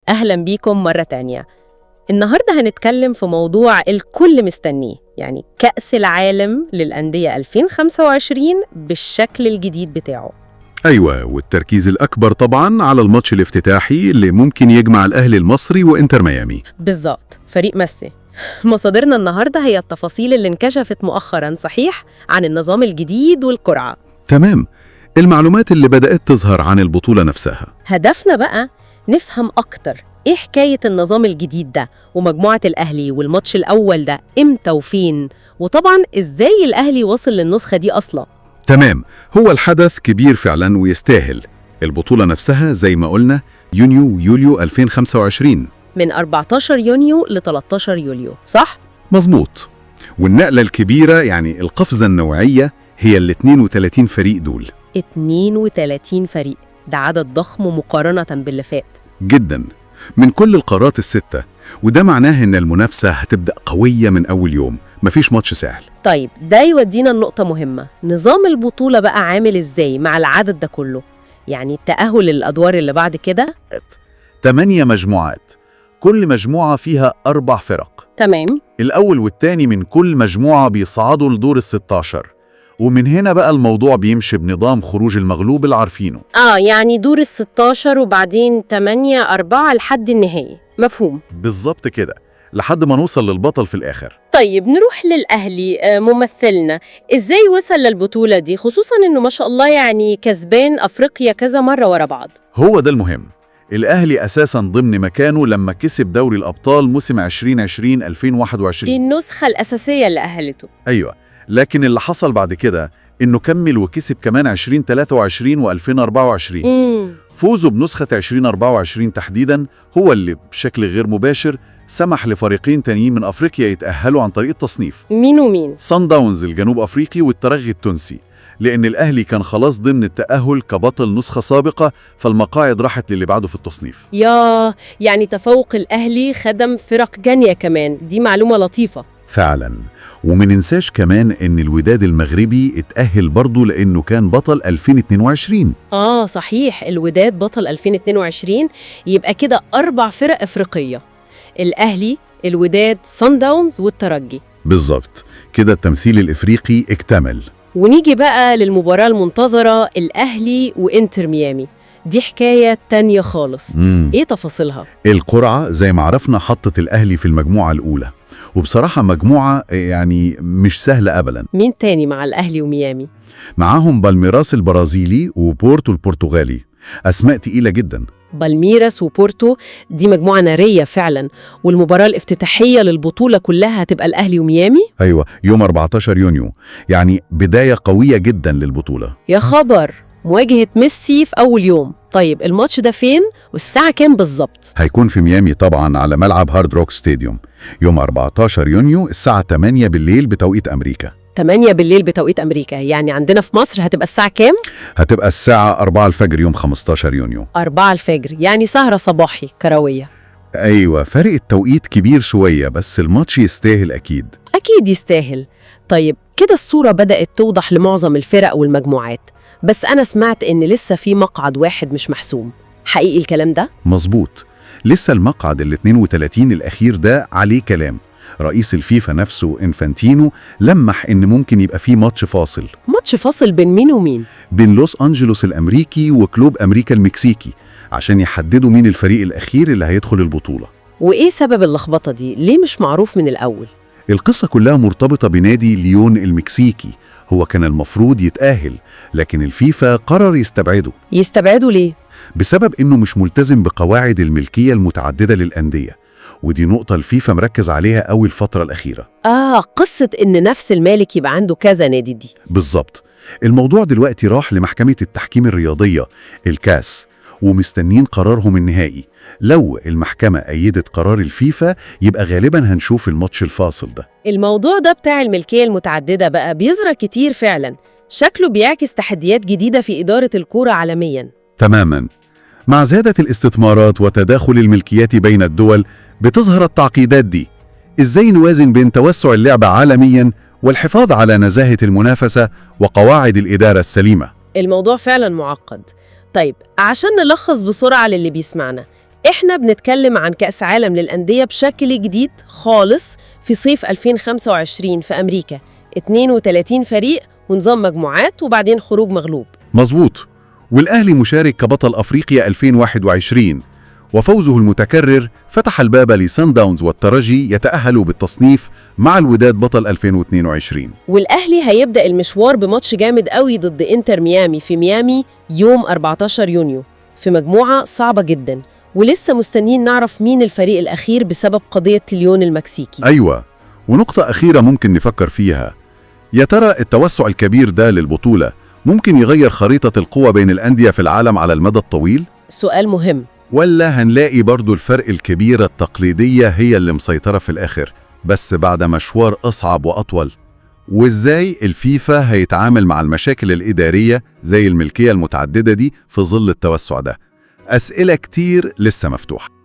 أهلا بيكم مرة تانية. النهاردة هنتكلم في موضوع الكل مستنيه، يعني كأس العالم للأندية 2025 بالشكل الجديد بتاعه. أيوة، والتركيز الأكبر طبعا على الماتش الافتتاحي اللي ممكن يجمع الأهلي المصري وإنتر ميامي. بالظبط، فريق ميسي. مصادرنا النهاردة هي التفاصيل اللي انكشفت مؤخرا، صحيح، عن النظام الجديد والقرعة. تمام، المعلومات اللي بدأت تظهر عن البطولة نفسها. هدفنا بقى نفهم أكتر إيه حكاية النظام الجديد ده ومجموعة الأهلي والماتش الأول ده إمتى وفين، وطبعا إزاي الأهلي وصل للنسخة دي أصلا. تمام، هو الحدث كبير فعلا ويستاهل. البطولة نفسها زي ما قلنا يونيو ويوليو 2025. من 14 يونيو ل 13 يوليو، صح؟ مظبوط. والنقلة الكبيرة يعني القفزة النوعية هي ال 32 فريق دول. 32 فريق، ده عدد ضخم مقارنة باللي فات. جدا، من كل القارات الستة، وده معناه إن المنافسة هتبدأ قوية من أول يوم، مفيش ماتش سهل. طيب ده يودينا لنقطة مهمة، نظام البطولة بقى عامل إزاي مع العدد ده كله؟ يعني التأهل للأدوار اللي بعد كده؟ 8 مجموعات، كل مجموعة فيها 4 فرق. تمام. الأول والتاني من كل مجموعة بيصعدوا لدور ال16، ومن هنا بقى الموضوع بيمشي بنظام خروج المغلوب اللي عارفينه. يعني دور ال16 وبعدين 8 4 لحد النهائي، مفهوم؟ بالظبط كده، لحد ما نوصل للبطل في الآخر. طيب نروح للأهلي، ممثلنا إزاي وصل للبطولة دي، خصوصا إنه ما شاء الله يعني كسبان أفريقيا كذا مرة ورا بعض؟ هو ده المهم، الأهلي أساساً ضمن مكانه لما كسب دوري الأبطال موسم 2020-2021. دي النسخة الأساسية اللي أهلته. أيوة، لكن اللي حصل بعد كده إنه كمل وكسب كمان 2023 و2024. فوزه بنسخة 2024 تحديداً هو اللي بشكل غير مباشر سمح لفريقين تانيين من أفريقيا يتأهلوا عن طريق التصنيف. مين ومين؟ صن داونز الجنوب أفريقي والترجي التونسي، لأن الأهلي كان خلاص ضمن التأهل كبطل نسخة سابقة، فالمقاعد راحت للي بعده في التصنيف. يا يعني تفوق الأهلي خدم فرق جانية كمان، دي معلومة لطيفة. فعلا، وما ننساش كمان إن الوداد المغربي اتأهل برضه لأنه كان بطل 2022. صحيح، الوداد بطل 2022، يبقى كده 4 فرق أفريقية، الأهلي، الوداد، صن داونز والترجي. بالظبط كده، التمثيل الإفريقي اكتمل. ونيجي بقى للمباراة المنتظرة، الأهلي وإنتر ميامي، دي حكاية تانية خالص. إيه تفاصيلها؟ القرعة زي ما عرفنا حطت الأهلي في المجموعة الأولى، وبصراحة مجموعة يعني مش سهلة أبدا. مين تاني مع الأهلي وميامي؟ معاهم بالميراس البرازيلي وبورتو البرتغالي، أسماء تقيلة جدا. بالميراس وبورتو، دي مجموعة نارية فعلا. والمباراة الافتتاحية للبطولة كلها هتبقى الأهلي وميامي؟ أيوة، يوم 14 يونيو، يعني بداية قوية جدا للبطولة. يا خبر، مواجهة ميسي في أول يوم. طيب الماتش ده فين والساعة كام بالظبط؟ هيكون في ميامي طبعا، على ملعب هارد روك ستاديوم، يوم 14 يونيو الساعة 8 بالليل بتوقيت أمريكا. 8 بالليل بتوقيت أمريكا، يعني عندنا في مصر هتبقى الساعة كام؟ هتبقى الساعة 4 الفجر يوم 15 يونيو. 4 الفجر، يعني سهرة صباحي كروية. أيوة، فرق التوقيت كبير شوية، بس الماتش يستاهل أكيد. أكيد يستاهل. طيب كده الصورة بدأت توضح لمعظم الفرق والمجموعات، بس أنا سمعت إن لسه في مقعد واحد مش محسوم، حقيقي الكلام ده؟ مظبوط، لسه المقعد ال 32 الأخير ده عليه كلام. رئيس الفيفا نفسه إنفانتينو لمح إن ممكن يبقى فيه ماتش فاصل. ماتش فاصل بين مين ومين؟ بين لوس أنجلوس الأمريكي وكلوب أمريكا المكسيكي، عشان يحددوا مين الفريق الأخير اللي هيدخل البطولة. وإيه سبب اللخبطة دي؟ ليه مش معروف من الأول؟ القصة كلها مرتبطة بنادي ليون المكسيكي، هو كان المفروض يتأهل، لكن الفيفا قرر يستبعده. يستبعده ليه؟ بسبب إنه مش ملتزم بقواعد الملكية المتعددة للأندية، ودي نقطة الفيفا مركز عليها أوي الفترة الأخيرة. قصة إن نفس المالك يبقى عنده كذا نادي دي. بالظبط. الموضوع دلوقتي راح لمحكمة التحكيم الرياضية الكاس، ومستنين قرارهم النهائي. لو المحكمة أيدت قرار الفيفا يبقى غالبا هنشوف الماتش الفاصل ده. الموضوع ده بتاع الملكية المتعددة بقى بيظهر كتير فعلا، شكله بيعكس تحديات جديدة في إدارة الكورة عالميا. تماما، مع زيادة الاستثمارات وتداخل الملكيات بين الدول بتظهر التعقيدات دي. إزاي نوازن بين توسع اللعبة عالميا والحفاظ على نزاهة المنافسة وقواعد الإدارة السليمة؟ الموضوع فعلا معقد. طيب عشان نلخص بسرعة للي بيسمعنا، احنا بنتكلم عن كأس عالم للأندية بشكل جديد خالص في صيف 2025 في أمريكا، 32 فريق ونظام مجموعات وبعدين خروج مغلوب. مظبوط. والأهلي مشارك كبطل أفريقيا 2021، وفوزه المتكرر فتح الباب لسان داونز والترجي يتأهلوا بالتصنيف مع الوداد بطل 2022. والأهلي هيبدأ المشوار بماتش جامد قوي ضد إنتر ميامي في ميامي يوم 14 يونيو، في مجموعة صعبة جدا، ولسه مستنيين نعرف مين الفريق الأخير بسبب قضية ليون المكسيكي. أيوة، ونقطة أخيرة ممكن نفكر فيها، يا ترى التوسع الكبير ده للبطولة ممكن يغير خريطة القوى بين الأندية في العالم على المدى الطويل؟ سؤال مهم. ولا هنلاقي برضو الفرق الكبيرة التقليدية هي اللي مسيطرة في الآخر، بس بعد مشوار أصعب وأطول؟ وإزاي الفيفا هيتعامل مع المشاكل الإدارية زي الملكية المتعددة دي في ظل التوسع ده؟ أسئلة كتير لسه مفتوحة.